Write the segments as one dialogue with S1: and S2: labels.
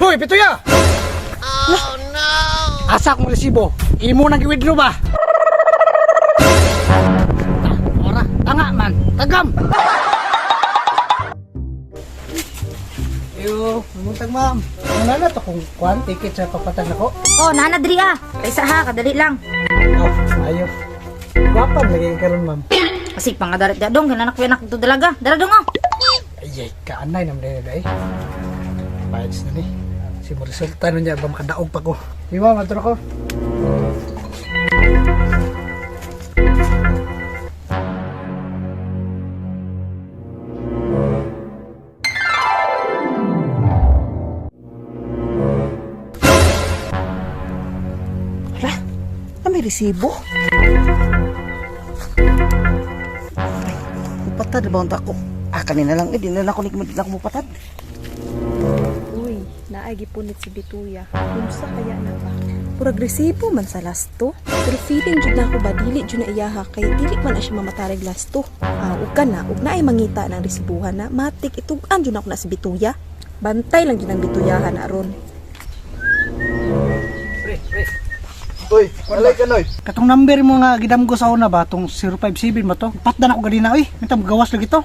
S1: Hoy, Pituya! Oh no! Asa akong resibo? Imo nang gi-withdraw ba? Ta, ora, tanga man, tagam. Yo, mamuntag, ma'am. Wala na to kung kuan ticket sa papatag nako.
S2: Oh, nana diri ah. Kaysa ha, kadali lang.
S1: Oh, ayo. Gwapa lagi karon, ma'am.
S2: Kasi pangadarit da dong, kinanak ko anak to dalaga. Dara dong oh.
S1: Ay, ay, kaanay naman din ay. Paits na ni. Si mo resulta nun niya, ba makadaog pa ko. Di ba, maturo ko?
S3: Hala, na may resibo. Ay, mupatad ba ang tako? Ah, kanina lang eh, di na lang ako di na ako mupatad.
S4: Uy, naay gipunit si Bituya. Unsa kaya na ba? Purag resibo man sa lasto. Pero feeling jud na ako ba dili jud na iyaha kay dili man na siya mamatareg lasto. Ah, ug kana ug naay mangita ng resibuhan na matik itug-an jud ako na si Bituya. Bantay lang jud ang bituyahan aron.
S1: Pre, pre.
S5: Uy, alay ka noy.
S1: Katong number mo nga gidamgo sa una ba, tong 057 ba to? Patdan ako ganina, uy. Minta gawas lagi to.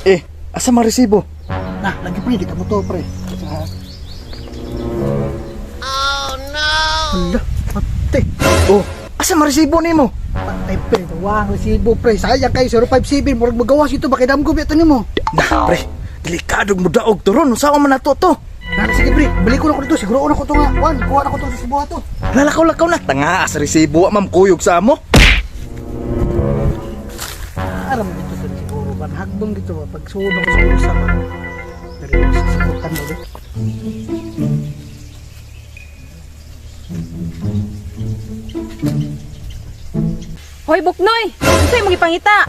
S5: Eh, asa man resibo?
S1: Na, lagi pre, di ka mo to, pre. Oh no! Hala, pati.
S5: Oh, asa man resibo nimo?
S1: Patay, pre. Wang resibo, pre. Sayang kayo, 057. Murag magawas ito, bakit damgo ba ito nimo?
S5: Nah, pre, delikado mo daog to ron. Unsa man nato to?
S1: Na, sige, pre. Balik ko na ko dito. Siguro na ko to nga. Juan, kuha na ko to sa resibo to.
S5: Lalakaw-lakaw na. Tanga sa resibo, ma'am kuyog sa amo.
S1: Aram dito sa siguro ba? Hagbang dito ba? Pag suod ako sa bulsa ba? Pero sasikutan mo dito.
S4: Hoy Buknoy, unsa imong gipangita?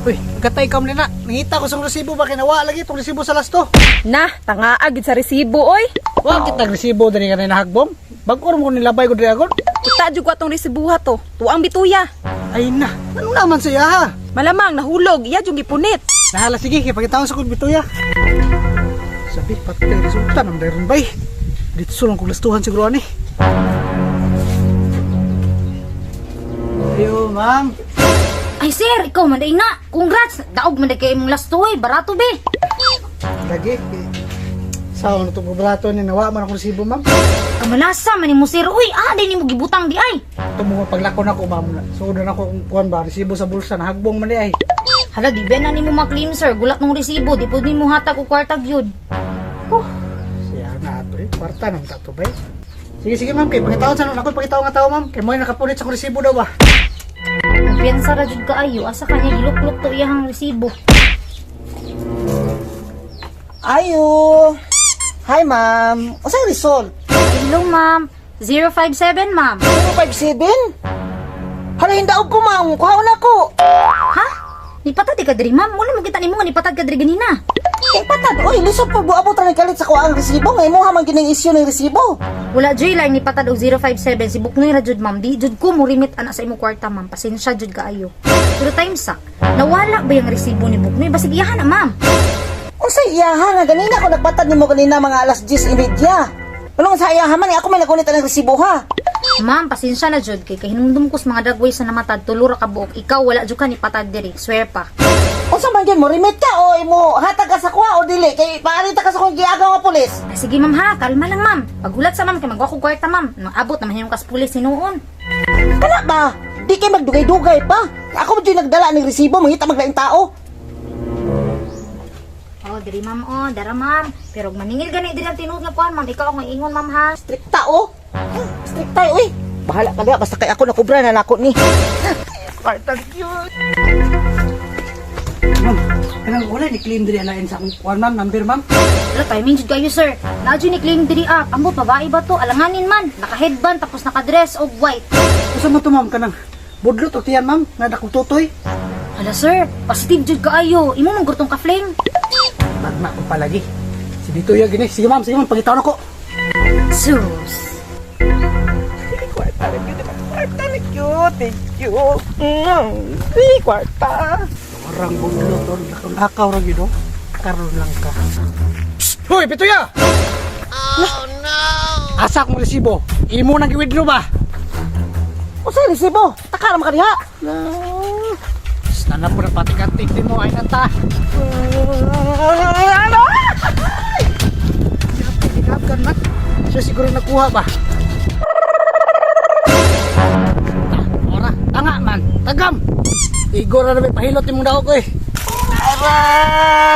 S1: Uy, gatay ka na. Nangita ko sa resibo ba? Kinawa lagi itong resibo sa lasto.
S4: Na, tangaa gid sa resibo oy.
S1: Wa kita resibo diri kanay nahagbong. Bag-o mo ko nilabay ko diri agod.
S4: Kita jud ko atong resibuha to. Tuang Bituya.
S1: Ay na, ano naman siya ha?
S4: Malamang nahulog, iya jud gipunit.
S1: Nahala sige, kay pagkitaon sa kong bituya. Sabi, patay resulta ng dairon bay. Dito sulong kong lastuhan siguro ani. Ayo, ma'am.
S2: Ay sir, ikaw man day na. Congrats, daog man day kay imong lasto oy, barato be.
S1: Lagi. Sa ano itong brato ni nawa man akong resibo, ma'am.
S2: Kamalasa man nimo sir, uy, ah day nimo gibutang di ay.
S1: Ito mo paglako na ko, ma'am. Suod na ako kung kuwan ba, resibo sa bulsa, nahagbong man di ay.
S2: Hala, di ba na nimo ma-claim sir, gulat nung resibo, di pud nimo hatag og kwarta gyud.
S1: Siya na ato eh. Kwarta nang tato ba eh. Sige, sige ma'am, kay pagkitaon sa ako pagkitaon nga tao, ma'am. Kay mo nakapunit sa akong resibo daw ba?
S2: Kumpiyansa ra jud kaayo, asa kanya giluklok to iyahang resibo.
S3: Ayo. Hi, ma'am. Unsay result?
S2: Hello ma'am, 057 ma'am.
S3: 057? Hala, hindaog ko, ma'am. Kuha na ko.
S2: Ha? Nipatad ka diri ma'am, wala mo kita nimo nga nipatad ka diri ganina.
S3: Eh, patad. Uy, lisod pa buabot ra ni kalit sa kuha ang resibo. Ngay mo man gining isyu ng resibo.
S2: Wala joy lang nipatad og 057 si Buknoy ra jud ma'am. Di jud ko mo remit ana sa imong kwarta ma'am. Pasensya jud kaayo. Pero time sa nawala ba yung resibo ni Buknoy? Basig iyahan na ma'am.
S3: Unsay iyaha nga ganina ko nagpatad nimo ganina mga alas 10:30. Ano sa iyaha man ako may nagunit ang resibo ha.
S2: Ma'am, pasensya na jud kay kahinumdum ko sa mga dagway sa namatad tulo ra ka buok. Ikaw wala jud ka nipatad diri. Swear pa.
S3: Unsa man gyud mo remit ka o imo hatag ka sa kuha o dili kay paarita ka sa kong giagaw nga pulis.
S2: Ah, sige ma'am ha, kalma lang ma'am. Paghulat sa ma'am kay magwa ko kwarta ma'am. Maabot naman yung kas pulis hinuon.
S3: Kana ba? Di kay magdugay-dugay pa. Ako man jud nagdala ng resibo mangita maglaing tao.
S2: Oh, diri ma'am oh, dara ma'am. Pero og maningil gani diri ang tinuod nga kuan ma'am, ikaw ang ingon ma'am ha.
S3: Strikta oh. Strikta uy. Bahala ka diha basta kay ako nakubra na nako ni. Kwarta cute.
S1: Ma'am, kanang wala ni claim diri alain sa akong kuwan, ma'am, number, ma'am.
S2: Wala, timing jud kayo sir. Naa jud ni claim diri ah. Ambot babae ba to? Alanganin man. Naka-headband tapos naka-dress og white.
S1: Usa man to, ma'am, kanang budlot o tiyan, ma'am, nga dakong tutoy.
S2: Hala sir, positive jud kaayo. Imo man gurtong ka-flame.
S1: Tagna ko palagi. Si dito ya gini. Sige ma'am, pagkitaon ako.
S2: Sus.
S3: Kwarta na cute. Kwarta na cute. Thank you. Ay, kwarta.
S1: Orang budlot on, lakaw ra gyud oh. Karon lang ka. Psst! Hoy, Pituya! Oh no! Asa akong resibo? Imo nang gi-withdraw ba?
S3: Unsay resibo? Taka ra man ka diha.
S1: Sana po na patikantik din mo ay nanta.
S3: Ano?
S1: Kan man. Siya siguro nakuha ba? Ta, ora, tanga man. Tagam. Igor na may pahilot imong daog eh.
S3: Aray!